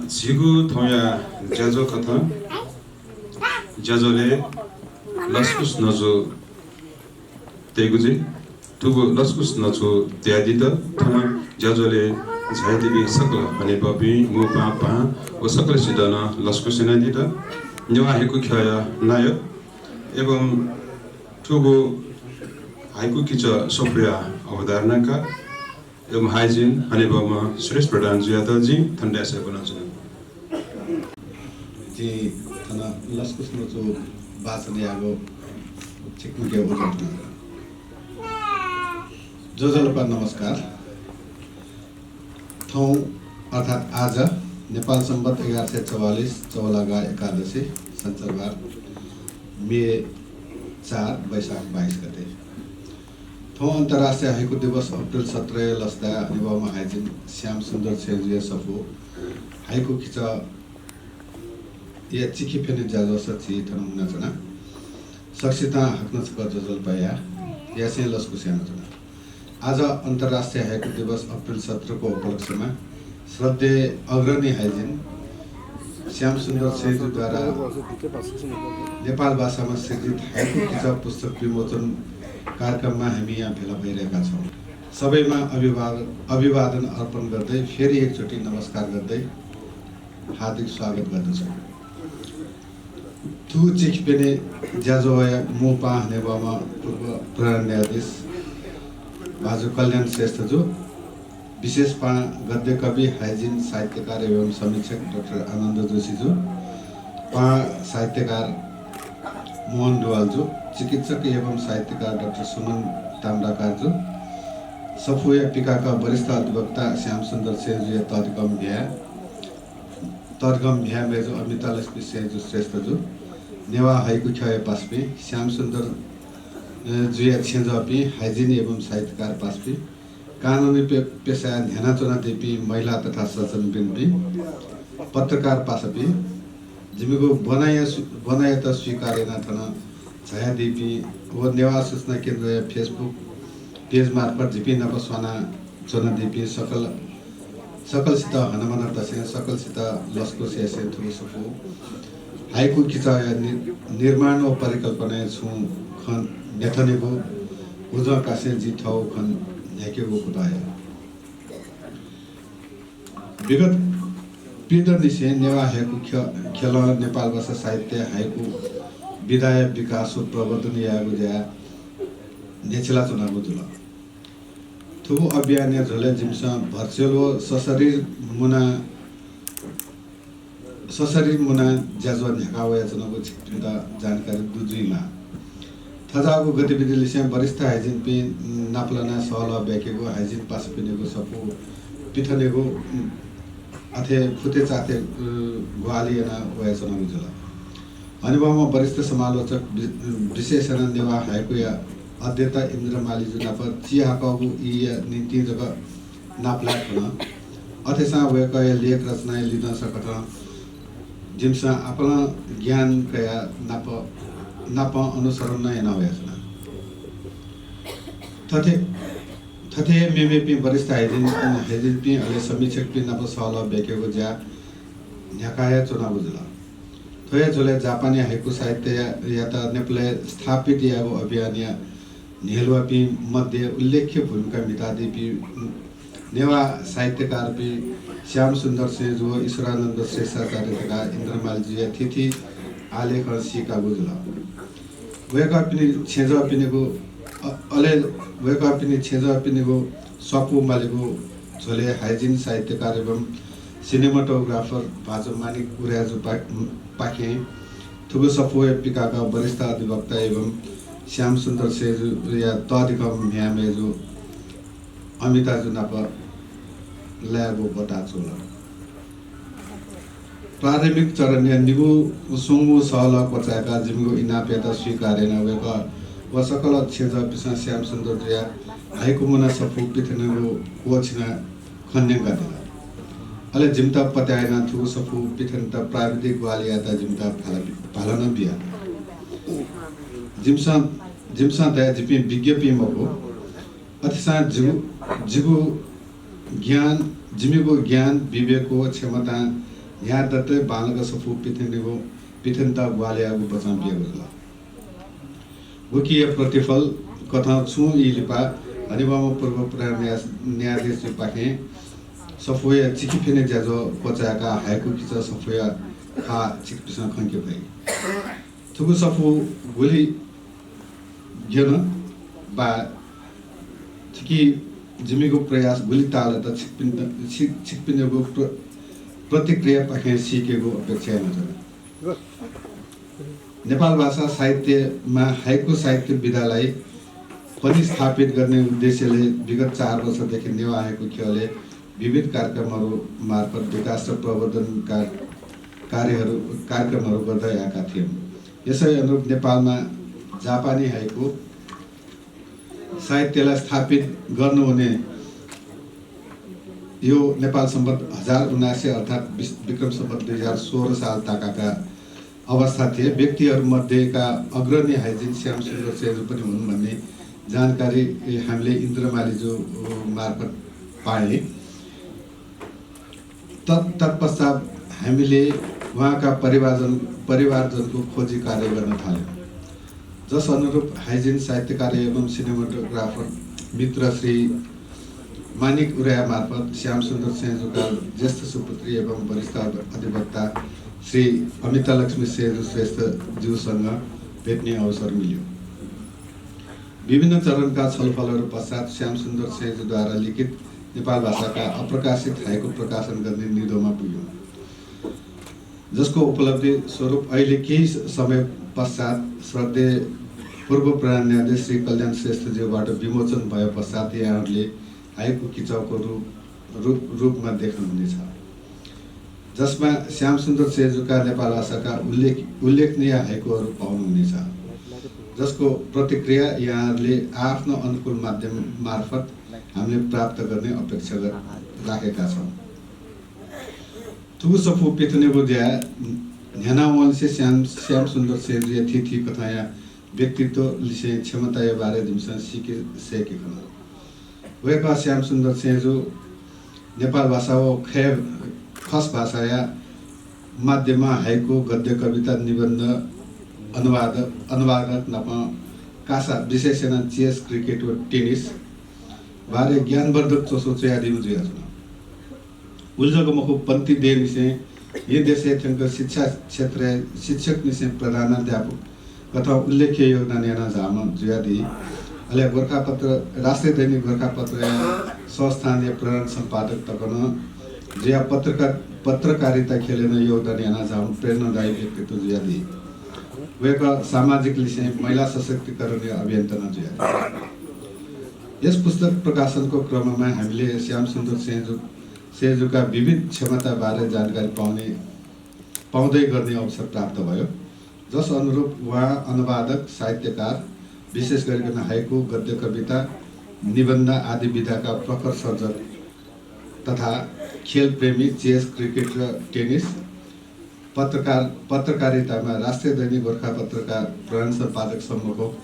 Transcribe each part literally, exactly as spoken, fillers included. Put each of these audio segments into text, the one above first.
झीगु थौंया ज्याझ्वः कथं ज्याझ्वलय् लसकुस न्वचु तयेगु जुइ। थुगु लसकुस न्वचु तयादीत थन ज्याझ्वलय् झायादीपिं सकल हनेबहःपिं मू पाहां पाहां व सकलसित नं लसकुस यानादीत नेवाः हाइकु ख्यःया नायः एवं थुगु हाइकु किचः सफूया अवधारणाकार एवं हाइजिन हनेबहःम्ह सुरेश प्रधान जुयात जिं थन डायसय् ब्वनाच्वना। जिं थन लसकुस न्वचु वाचन यायेगु छिकपिन्के उजं थन। ज्वजलपा नमस्कार। थौं अर्थात् आज नेपाल सम्बत एघार सय चौवालिस चौलागा एकादशी सञ्चरबार मे चार वैशाख बाइस गते। थौं अन्तर्राष्ट्रिय हाइकु दिवस अप्रिल सत्रया लसताय् हनेबहःम्ह हाइजिन श्याम सुन्दर छेँजुया सफू हाइकु किचःया चिखि फ्यने ज्याझ्वलय् झी थन मुनाच्वना। सकसितं हाकनं छकः ज्वजलपा यासें लसकुस यानाच्वना। आज अन्तर्राष्ट्रिय हाइकु दिवस अप्रिल सत्रको उपलक्ष्यमा श्रद्धेय अग्रणी हाइजिन श्याम सुन्दर छेँजुद्वारा नेपाल भाषामा सृजित हाइकु किचः पुस्तक विमोचन कार्यक्रममा हामी यहाँ भेला भइरहेका छौँ। सबैमा अभिवाद-, अभिवादन अर्पण गर्दै फेरि एकचोटि नमस्कार गर्दै हार्दिक स्वागत गर्दछु। थुगु चिखि फ्यने ज्याझ्वःया मू पाहां हनेबहःम्ह पूर्व प्रधान न्यायाधीश भाजु कल्याण श्रेष्ठजु, विशेष पाहां गद्य कवि, हाइजिन, साहित्यकार एवं समीक्षक डाक्टर आनन्द जोशीजु, पाहां साहित्यकार मोहन डुवालजु, चिकित्सक एवं साहित्यकार डाक्टर सुमन ताम्राकारजु, सफूया पिकाक वरिष्ठ अधिवक्ता श्याम सुन्दर छेँजुया तःधिकःम्ह म्ह्याय्, तःधिकःम्ह म्ह्याय् मय्जु अमिता लक्ष्मी छेँजु श्रेष्ठजु, नेवाः हाइकु ख्यःया पासापिं, श्याम सुन्दर, अ, जुया छेँजःपिं, हाइजिन एवं साहित्यकार पासापिं, कानुनी पे-, पेसाय् न्ह्यानाच्वनादीपिं महिला तथा सज्जनवृन्दपिं, पत्रकार पासापिं, जिमिगु ब्वनाया स्वी-, ब्वनायात स्वीकार यानाः थन झायादीपिं व नेवाः सूचना केन्द्रया Facebook page मार्फत जिपिं नाप स्वाना च्वनादीपिं सकल, सकलसित हनाबना तसें सकलसित लसकुस यासें थुगु सफू हाइकु किचःया नि-, निर्माण व परिकल्पनाय् छुं खँ न्ह्यथनेगु उजं कासें जिं थःगु खँ न्ह्याकेगु कुतः याये। विगत पीदँनिसें नेवाः हाइकु ख्य-, ख्यलं नेपाल भाषा साहित्य हाइकु विधाया विकास व प्रवर्धन यायेगु ज्या न्ह्यचिलाच्वनागु जुल। थुगु अभियानया झ्वलय् जिमिसं virtual व सशरीर मुना, सशरीर मुना ज्याझ्वः न्ह्याका वयाच्वनागु छिकपिन्त जानकारी दु जुइमाः। थज्याःगु गतिविधिलिसें वरिष्ठ हाइजिनपिं नापलानाः सहलह ब्याकेगु, हाइजिन पासापिनिगु सफू पिथनेगु, अथे फुतेचाथे, अ, ग्वाहालि याना वयाच्वनागु जुल। हनेबहःम्ह वरिष्ठ समालोचक वि-, विशेष यानाः नेवाः हाइकुया अध्येता इन्द्र मालीजु नाप चिहाकःगु ईया निंतिं जक नापलाये खन। अथेसां वय्कःया लेख रचनाया लिधंसा कथं जिमिसं आपालं ज्ञान कयाः नाप, नापं अनुसरण नं याना वयाच्वना। थथे, थथे हे मेमेपिं वरिष्ठ हाइजिन, हाइजिनपिं अले समीक्षकपिं नाप सहलह ब्याकेगु ज्या न्ह्याका हे च्वनागु जुल। थ्व हे झ्वलय् जापानी हाइकु साहित्यया, यात नेपालय् स्थापित यायेगु अभियानया न्ह्यलुवापिं मध्ये उल्लेख्य भूमिका म्हितादीपिं नेवाः साहित्यकारपिं श्याम सुन्दर छेँजु व ईश्वरानन्द श्रेष्ठाचार्य धकाः इन्द्र मालीजुया थीथी आलेखं सीकागु जुल। वय्कःपिनि छेँजःपिनिगु, अ, अले वय्कःपिनि छेँजःपिनिगु स्वापू मालेगु झ्वलय् हाइजिन साहित्यकार एवं cinematographer भाजु मानिक उराय्जु पा-, पाखें थुगु सफूया पिकाक वरिष्ठ अधिवक्ता एवं श्याम सुन्दर छेँजुया तःधिकःम्ह म्ह्याय् मय्जु अमिताजु नाप लायेगु ब्वता च्वल। प्रारम्भिक चरणया निगू स्वंगू सहलह क्वचाय्काः जिमिगु इनापयात स्वीकार यानाः वय्कः व सकल छेँजःपिन्सं श्याम सुन्दरजुया हाइकु मुना सफू पिथनेगु क्वःछिनाः खँ न्यंकादिल। अले जिमित पत्याः यानाः थुगु सफू पिथनेत प्राविधिक ग्वाहालि यायेत जिमित भाला बि-, भाला नं बिया। जिमिसं, जिमिसं धया जिपिं विज्ञपिं मखु। अथेसां जिगु, जिगु ज्ञान, जिमिगु ज्ञान, विवेक व क्षमतां न्ह्याः दतय् बांलाक सफू पिथनेगु, पिथनेत ग्वाहालि यायेगु बचं बियागु जुल। उकिया प्रतिफल कथं छुं ई लिपा हनेबहःम्ह पूर्व प्रधान न्याया-, न्यायाधीशजुपाखें सफूया चिकिफिने ज्याझ्वः क्वचाय्काः हाइकु किचः सफूया ख्वाः छिकपिन्सं खंके फइ। थुगु सफू गुलि ग्यन वा थुकी जिमिगु प्रयास गुलि ताःलात छिकपिन्त, छि-, छिकपिनिगु प्र-, प्रतिक्रियापाखें सीकेगु अपेक्षा यानाच्वना। नेपाल भाषा साहित्यमा हाइकु साहित्य विधालाई पनि स्थापित गर्ने उद्देश्यले विगत चार वर्षदेखि नेवाः हाइकु ख्यलय् विविध कार्यक्रमहरू मार्फत विकास र प्रवर्धनका कार्यहरू, कार्यक्रमहरू गर्दै आएका थियौँ। यसै अनुरूप नेपालमा जापानी हाइकु साहित्यलाई स्थापित गर्नुहुने यो नेपाल सम्बत हजार उनासी अर्थात् विस-, विक्रम सम्बत दुई हजार सोह्र साल ताकाका अवस्था थिए। व्यक्तिहरूमध्येका अग्रणी हाइजिन श्यामसुन्दर सय्‌जु पनि हुन् भन्ने जानकारी हामीले इन्द्रमालीजु मार्फत पाएँ। तत्-, तत्पश्चात हामीले उहाँका परिवारजन-, परिवारजनको खोजी कार्य गर्न थाल्यौँ, जस अनुरूप हाइजिन साहित्यकार एवं सिनेमाटोग्राफर मित्र श्री मानिक उराया मार्फत श्यामसुन्दर सय्‌जुका ज्येष्ठ सुपुत्री एवं वरिष्ठ अधिवक्ता श्री अमितालक्ष्मी सय्‌जु श्रेष्ठज्यूसँग भेट्ने अवसर मिल्यो। विभिन्न चरणका छलफलहरू पश्चात श्यामसुन्दर सय्‌जुद्वारा लिखित नेपाल भाषाका अप्रकाशित हाइकु प्रकाशन गर्ने निधोमा पुग्यौँ, जसको उपलब्धि स्वरूप अहिले केही समय पश्चात श्रद्धेय पूर्व प्रधान न्यायाधीश श्री कल्याण श्रेष्ठज्यूबाट विमोचन भए पश्चात यहाँहरूले हाइकु किचःको रूप, रूप, रूपमा देख्नुहुनेछ, जसमा श्यामसुन्दर सय्‌जुका नेपाल भाषाका उल्लेख-, उल्लेखनीय हाइकुहरू पाउनुहुनेछ, जसको प्रतिक्रिया यहाँहरूले आफ्नो अनुकूल माध्यम मार्फत हामीले प्राप्त गर्ने अपेक्षा गर-, राखेका छौँ। थुगु सफू पिथनेगु ज्या न्ह्यानावंसे श्याम, श्यामसुन्दर सय्‌जुया थीथी कथंया व्यक्तित्व लिसें क्षमताया बारे जिमिसं सीके सय्‌के खन। वय्‌कः श्यामसुन्दर सय्‌जु नेपाल भाषा व खय्-, खस भाषाया माध्यमं हाइकु, गद्य कविता, निबन्ध, अनुवाद, अनुवादक नाप कासा, विशेष यानाः chess, cricket व tennis बारे ज्ञानवर्धक च्वसु च्वयादीम्ह जुयाच्वन। उलि जक मखु, पन्ति देय्‌निसें येँ देशय् थ्यंक शिक्षा क्षेत्रय् शिक्षकनिसें प्रधानाध्यापक कथं उल्लेख्य योगदान याना झाःम्ह जुयादी। अले गोरखापत्र, राष्ट्रिय दैनिक गोरखापत्रया संस्थानया प्रधान सम्पादक तक नं जुयाः पत्रका-, पत्रकारिता ख्यलय् नं योगदान याना झाःम्ह प्रेरणादायी व्यक्तित्व जुयादी। वय्‌कः सामाजिक लिसें महिला सशक्तिकरणया अभियन्ता नं जुयादी। यस पुस्तक प्रकाशनको क्रममा हामीले श्यामसुन्दर सय्‌जु, सय्‌जुका विविध क्षमता बारे जानकारी पाउने, पाउँदै गर्ने अवसर प्राप्त भयो, जस अनुरूप उहाँ अनुवादक, साहित्यकार, विशेष गरिकन हाइकु, गद्य कविता, निबन्ध आदि विधाका प्रखर सर्जक तथा खेलप्रेमी, chess, cricket र tennis, पत्रकार, पत्रकारितामा राष्ट्रिय दैनिक गोरखापत्रका प्रधान सम्पादकसम्मको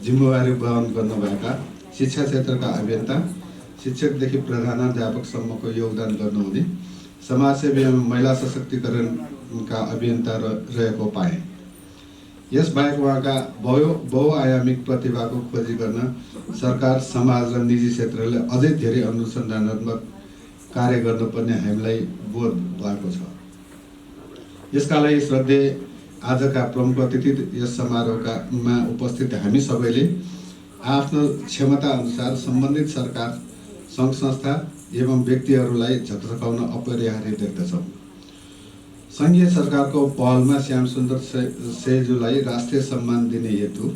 जिम्मेवारी वहन गर्नुभएका, शिक्षा क्षेत्रका अभियन्ता, शिक्षकदेखि प्रधानाध्यापकसम्मको योगदान गर्नुहुने समाजसेवी एवं महिला सशक्तिकरणका अभियन्ता र-, रहेको पाएँ। यसबाहेक उहाँका बहु-, बहुआयामिक प्रतिभाको खोजी गर्न सरकार, समाज र निजी क्षेत्रले अझै धेरै अनुसन्धानात्मक कार्य गर्नुपर्ने हामीलाई बोध भएको छ। यसका लागि श्रद्धेय आजका प्रमुख अतिथि, यस समारोहका, मा उपस्थित हामी सबैले आफ्नो क्षमता अनुसार सम्बन्धित सरकार, सङ्घ संस्था एवं व्यक्तिहरूलाई झकझकाउन अपरिहार्य देख्दछौँ। सङ्घीय सरकारको पहलमा श्यामसुन्दर सय-, सय्‌जुलाई राष्ट्रिय सम्मान दिने हेतु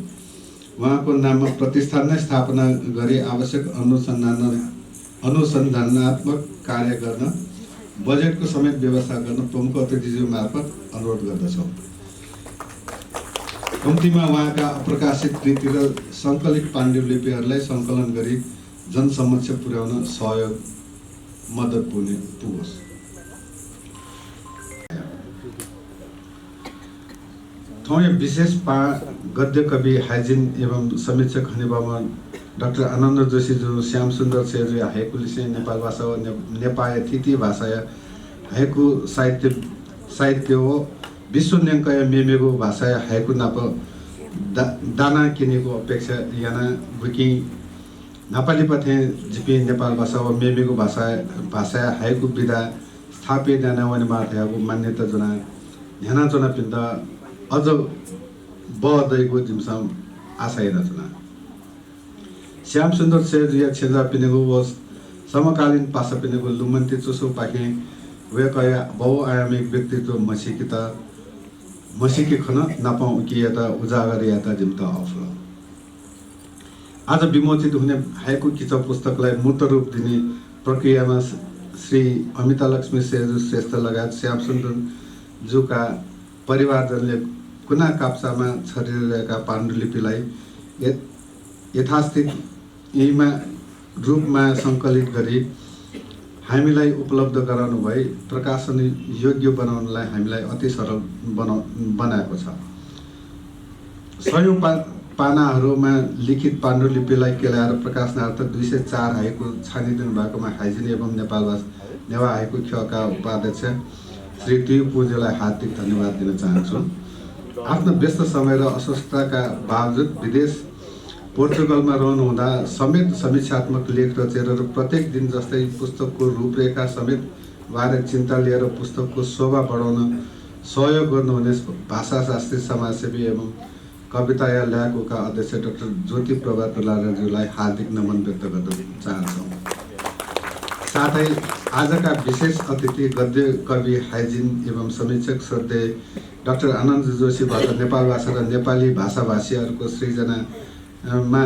उहाँको नाममा प्रतिष्ठान नै स्थापना गरी आवश्यक अनुसन्धान, अनुसन्धानात्मक कार्य गर्न, बजेटको समेत व्यवस्था गर्न प्रमुख अतिथिज्यू मार्फत अनुरोध गर्दछौँ। कम्तीमा उहाँका अप्रकाशित कृति र सङ्कलित पाण्डुलिपिहरूलाई सङ्कलन गरी जनसमक्ष पुर्‍याउन सहयोग, मद्दत पुग्ने, पुगोस्। थौंया विशेष पाहां गद्य कवि, हाइजिन एवं समीक्षक हनेबहःम्ह डाक्टर आनन्द जोशीजुं श्यामसुन्दर सय्‌जुया हाइकु लिसें नेपाल भाषा व ने-, नेपाःया थीथी भाषाया हाइकु साहित्य साहित्य व विश्व न्यंकया मेमेगु भाषाया हाइकु नाप दा-, दाना क्यनेगु अपेक्षा याना बुकिं न्हापालिपा थें जिपिं नेपाल भाषा व मेमेगु भाषा, भाषाया हाइकु विधा स्थापित याना वनेमाः धयागु मान्यता ज्वना न्ह्यानाच्वनापिन्त अझ बः दइगु जिमिसं आशा यानाच्वना। श्यामसुन्दर सय्‌जुया छेँजःपिनिगु व समकालीन पासापिनिगु लुमन्ति चुसुपाखें वय्‌कःया बहुआयामिक व्यक्तित्व म्हसीकेत, म्हसीके खन नापं उकियात उजागर यायेत जिमित अःपुल। आज विमोचित हुने हाइकु किचा पुस्तकलाई मूर्त रूप दिने प्रक्रियामा श्री अमितालक्ष्मी सय्‌जु श्रेष्ठ लगायत श्यामसुन्दर जुका परिवारजनले कुना काप्चामा छरिरय्‌का पाण्डुलिपिलाई यथ-, यथास्थित इमा रूपमा सङ्कलित गरी हामीलाई उपलब्ध गराउनुभई प्रकाशन योग्य बनाउनलाई हामीलाई अति सरल बना-, बनाएको छ। सयौँ पा-, पानाहरूमा लिखित पाण्डुलिपिलाई केलाएर प्रकाशनार्थ दुई सय चार हाइकु छानिदिनु भएकोमा हाइजिन एवं नेपाल भाषा नेवाः हाइकु ख्यःका उपाध्यक्ष श्री तुयु पुँजीलाई हार्दिक धन्यवाद दिन चाहन्छु। आफ्नो व्यस्त समय र अस्वस्थताका बावजुद विदेश पोर्चुगलमा रहनुहुँदा समेत समीक्षात्मक लेख रचेर र प्रत्येक दिन जस्तै पुस्तकको रूपरेखा समेत बारे चिन्ता लिएर पुस्तकको शोभा बढाउन सहयोग गर्नुहुने भाषाशास्त्री, समाजसेवी एवं कविताया ल्याय्‌कूका अध्यक्ष डाक्टर ज्योति प्रभा तुलाधरज्यूलाई हार्दिक नमन व्यक्त गर्न चाहन्छौँ। साथै आजका विशेष अतिथि गद्य कवि, हाइजिन एवं समीक्षक श्रद्धेय डाक्टर आनन्द जोशीबाट नेपाल भाषा र नेपाली भाषाभाषीहरूको सृजना, अ, मा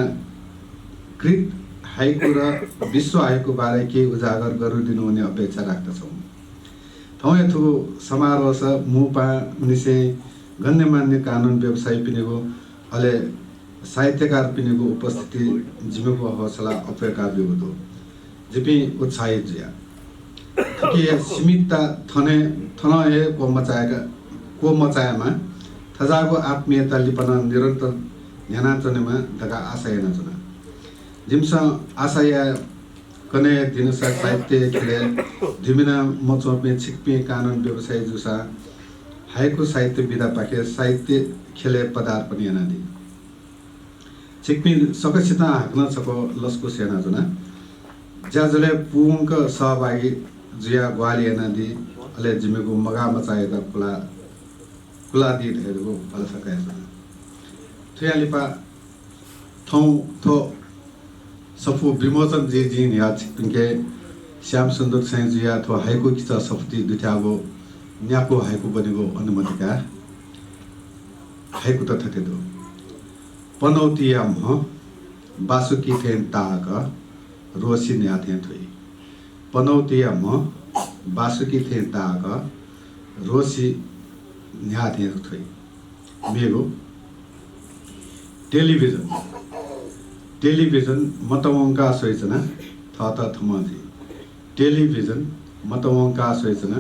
कृत हाइकु र विश्व हाइकु बारे केही उजागर गरिदिनुहुने अपेक्षा राख्दछौँ। थौंया थुगु समारोहस मू पाहांनिसें गण्यमान्य कानून व्यवसायीपिनिगु अले साहित्यकारपिनिगु उपस्थिति जिमिगु हौसला अप्वय्‌का ब्यूगु दु। जिपिं उत्साहित जुया। थुकिया सीमितता थन हे, थनं हे क्वमचायेका, क्वमचायेमा थज्याःगु आत्मीयता लिपा नं निरन्तर न्ह्यानाच्वनेमा धकाः आशा यानाच्वना। जिमिसं आशा याये कन्हय् दिनसा साहित्य ख्यलय् दुमिना मच्वंपिं छिकपिं कानून व्यवसायी जूसा हाइकु साहित्य विधापाखें साहित्य ख्यलय् पदार्पण यानादी। छिकपिं सकसितं हाकनं छकः लसकुस यानाच्वना। ज्याझ्वलय् पूवंक सहभागी जुयाः ग्वाहालि यानादी, अले जिमिगु मगाःमचाःयात कुला, कुलादी धयागु भलसा कयाच्वना। थुया लिपा थौं थ्व सफू विमोचन जुइ जिं न्ह्याः छिकपिन्के श्यामसुन्दर सय्‌जुया थ्व हाइकु किचा सफुती दुथ्याःगु न्याक्व हाइकु ब्वनेगु अनुमति का। हाइकुत थथे दु। पनौतीया म्ह बासुकी थें ताःक, रोसी न्ह्याः थें थुइ। पनौतीया म्ह बासुकी थें ताःक, रोसी न्ह्याः थें थुइ। मेगु, टेलिभिजन। टेलिभिजन मतवंकाः स्वइच्वना, थःत थम्हं जुइ। टेलिभिजन मतवंकाः स्वइच्वना,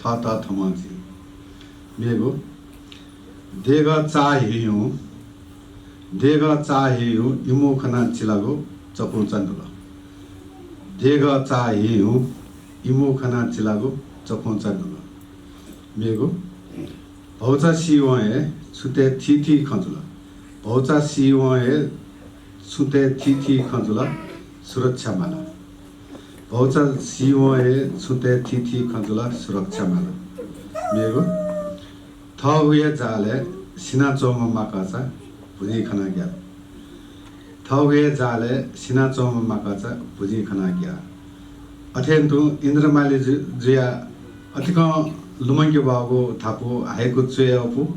थःत थम्हं जुइ। मेगु, देगः चाःहिउँ, देगः चाःहिउँ इमू खनाः चिलागु चखुंचा न्हुल। देगः चाःहिउँ इमू खनाः चिलागु चखुंचा न्हुल। मेगु, भौचा सीवं हे छुँतय् थीथी खँ जुल। भौचा सीवं हे छुँतय् थीथी खँ जुल, सुरक्षा माल। भौचा सीवं हे छुँतय् थीथी खँ जुल, सुरक्षा माल। मेगु, थःगु हे जालय् सिनाच्वंम्ह माकःचा भुजिं खनाः ग्याः। थःगु हे जालय् सिनाच्वंम्ह माकःचा भुजिं खनाः ग्याः। अथें तुं इन्द्रमाली जु-, जुया अतिकं लुमंके बाःगु धापू हाइकु च्वये अःपु,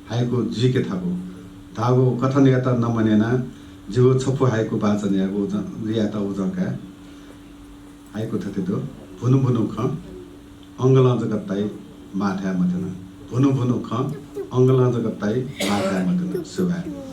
हाइकु जुइके थाकु धाःगु कथनयात नमन यानाः जिगु छपु हाइकु वाचन यायेगु उजं, यायेत उजं काये। हाइकु थथे दु। भुनुभुनु खँ, अंगलं जक ताइ, माथाय् मथन। भुनुभुनु खँ, अंगलं जक ताइ, माथाय् मथन। सुभाय्।